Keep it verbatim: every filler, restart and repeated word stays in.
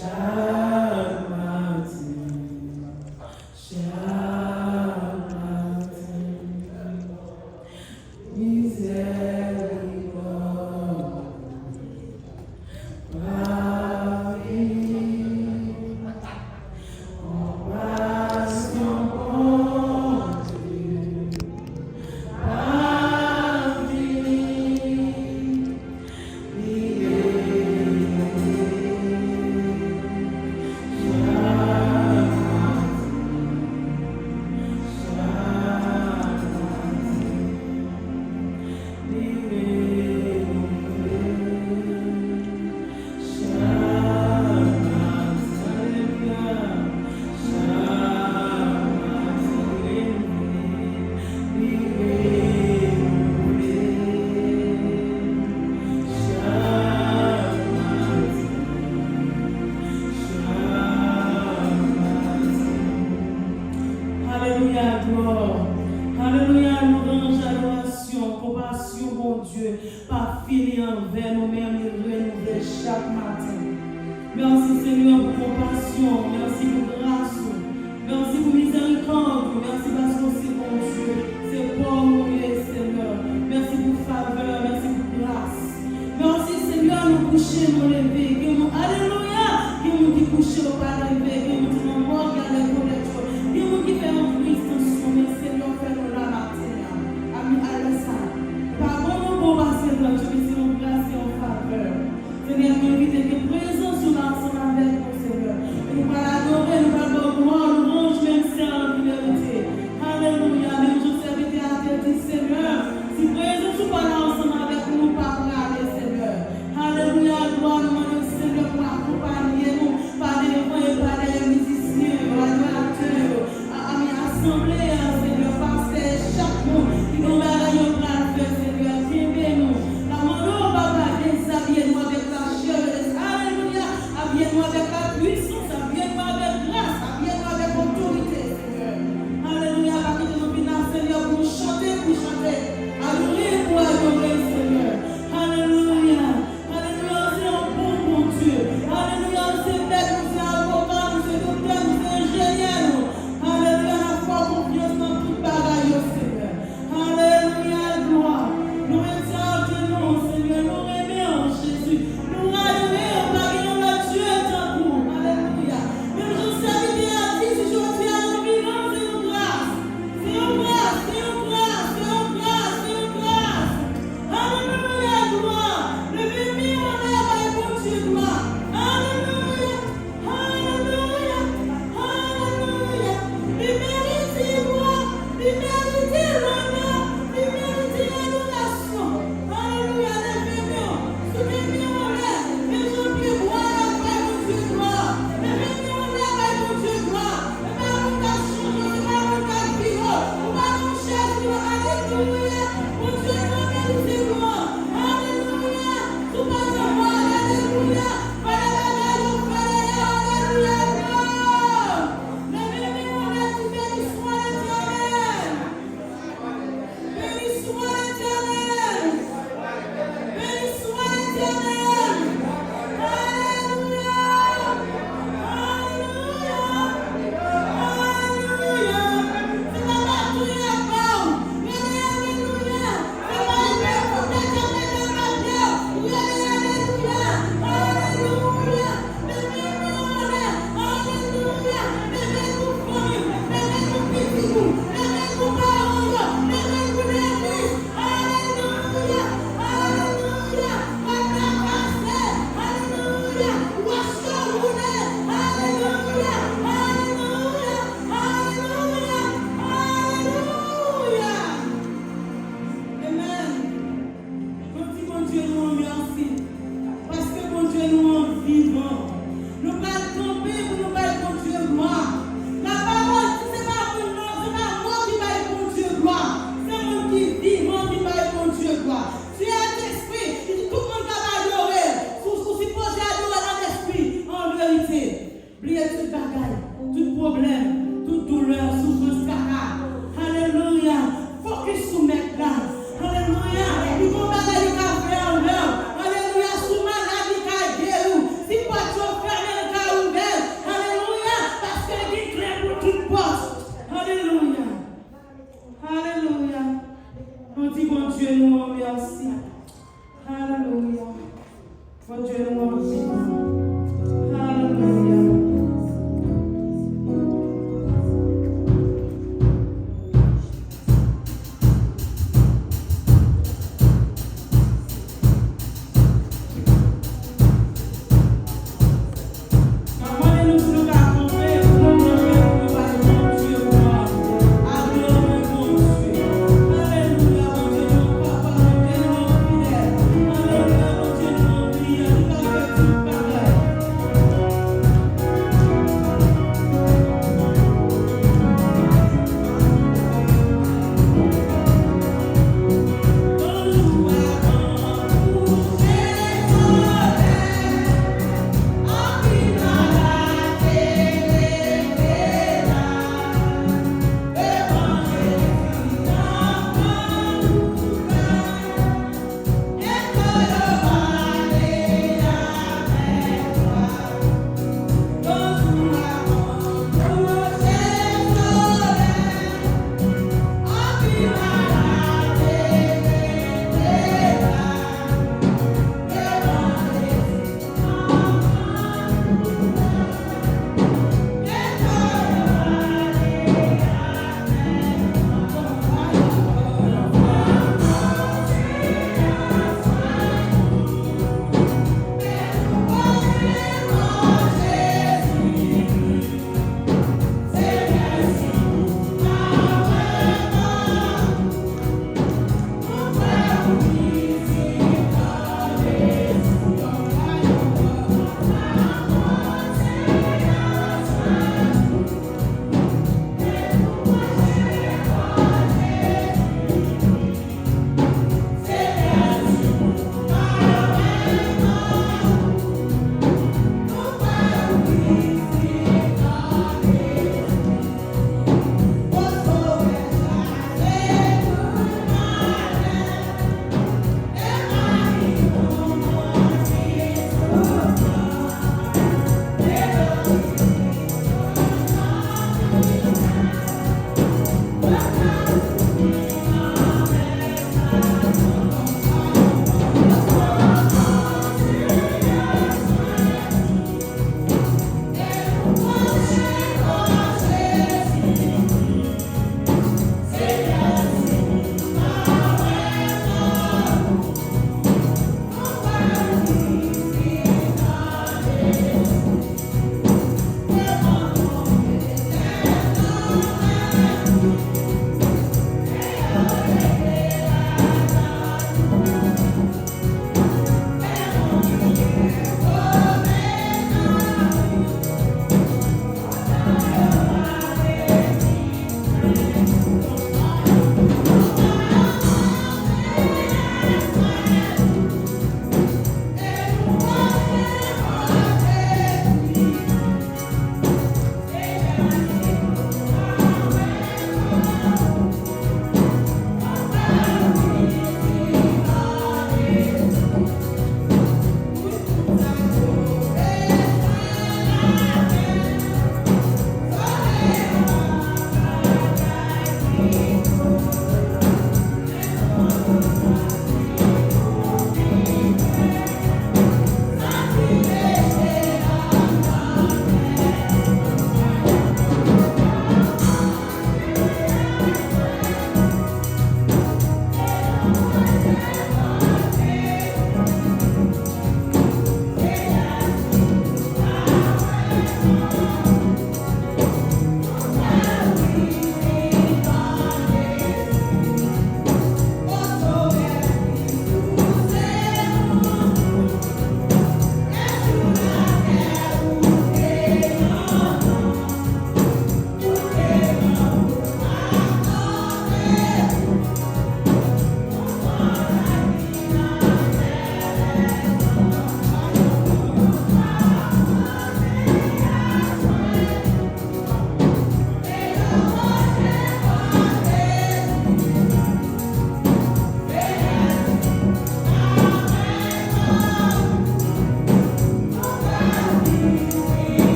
Chak maten, chak maten, mizèrikòd pa fini. Konpasyon Bondye pa fini. Alelouya, glwa. Alelouya, lwanj, adorasyon, konpasyon, Bondye pa fini anvè nou, men li renouvle chak maten. Mèsi, Senyè, pou konpasyon w. Mèsi pou gras ou. Mèsi pou mizèrikòd ou. Mèsi paske w se Bondye. Se pa w nou ye, Senyè. Mèsi pou favè, mèsi pou gras. Mèsi, Senyè, nou kouche, nou leve. Gen moun, alelouya! Gen moun ki kouche, yo pa leve. Gen moun ki nan mòg, y a rekonèt yo. Gen moun ki fè yon kriz tansyon, men Senyè, w fè nou la maten an. Ami, alè sa. Pa bon nou bon pase lòt yo, men se yon gras, se yon favè. Senyè, nou envite ke prezans ou la ansanm avèk nou, Senyè. E nou pral adore, nou pral ba w glwa, lwanj, menm sèl ou ki merite. Alelouya. Menm jan sèvitè a te di, Senyè, si prezans ou pa la ansanm avèk nou, nou pa prale, Senyè. Alelouya. Glwa, nou mande w, Senyè, pou akonpaye nou pa devan e pa dèyè mizisyen yo, adoratè yo. A, ami, asanble a, Senyè, pastè, chak moun ki gen bagay yo pral fè, Senyè, kenbe nou. N ap mande w, Papa, dezabiye nou avèk lachè, alelouya, abiye nou avèk lapwisans, abiye nou avèk gras, abiye nou avèk otorite, Senyè. Alelouya, pa kite nou vin la, Senyè, pou chante, pou chante, adore, pou adore, Senyè. Alelouya. Alelouya, ou se yon bon Bondye. Alelouya, ou se mèt nou, se avoka nou, se doktè nou, se enjenyè nou. Alelouya, n ap fè w konfyans nan tout bagay yo, Senyè. Alelouya, glwa. Nou egzalte non w, Senyè, nou renmen w, Jezi. Nou adore w, pa gen yon lòt Dye tankou w. Alelouya. Menm jan sèvitè a di, si jodi a nou vin la, se yon gras. Se yon gras, se yon gras, se yon gras, se yon gras. Alelouya, glwa. Leve men w anlè, bay Bondye glwa. Alelouya, alelouya, alelouya. Li merite glwa, li merite lonè, li merite adorasyon. Alelouya, leve men w. Sou men w anlè, men jan pye bwa a, bay Bondye glwa. Leve men w anlè, bay Bondye glwa. Se pa moun k ap chanje w, se pa moun k ap vire w. Ou pa nan yon chèz roulan. Alelouya. Bondye nou merite glwa. Alelouya. Si w pa nan glwa, alelouya. Fè de bagay yo, fè de yo, alelouya, glwa. Leve men w anlè, di, Beni swa Letènèl. Beni swa Letènèl. Beni swa Letènèl. Alelouya. Alelouya. Alelouya. Se pa baton y ap ba w. Rele alelouya. Se pa epè kout Letènèl y ap ba w. Rele alelouya. Alelouya. Leve men w anlè. Alelouya. Leve pou fanmi w. Leve pou pitit ou. Leve pou paran w yo. Leve pou legliz. Alelouya. Alelouya. Papa, Bondye nou an. Alelouya. Mwen mande nou si nou ka kanpe pou nou kanpe pou nou bay Bondye glwa. Aklame Bondye. Alelouya, Bondye nou an kapab, Bondye nou an fidèl. Alelouya, Bondye nou an brilyan, li ka fè tout bagay.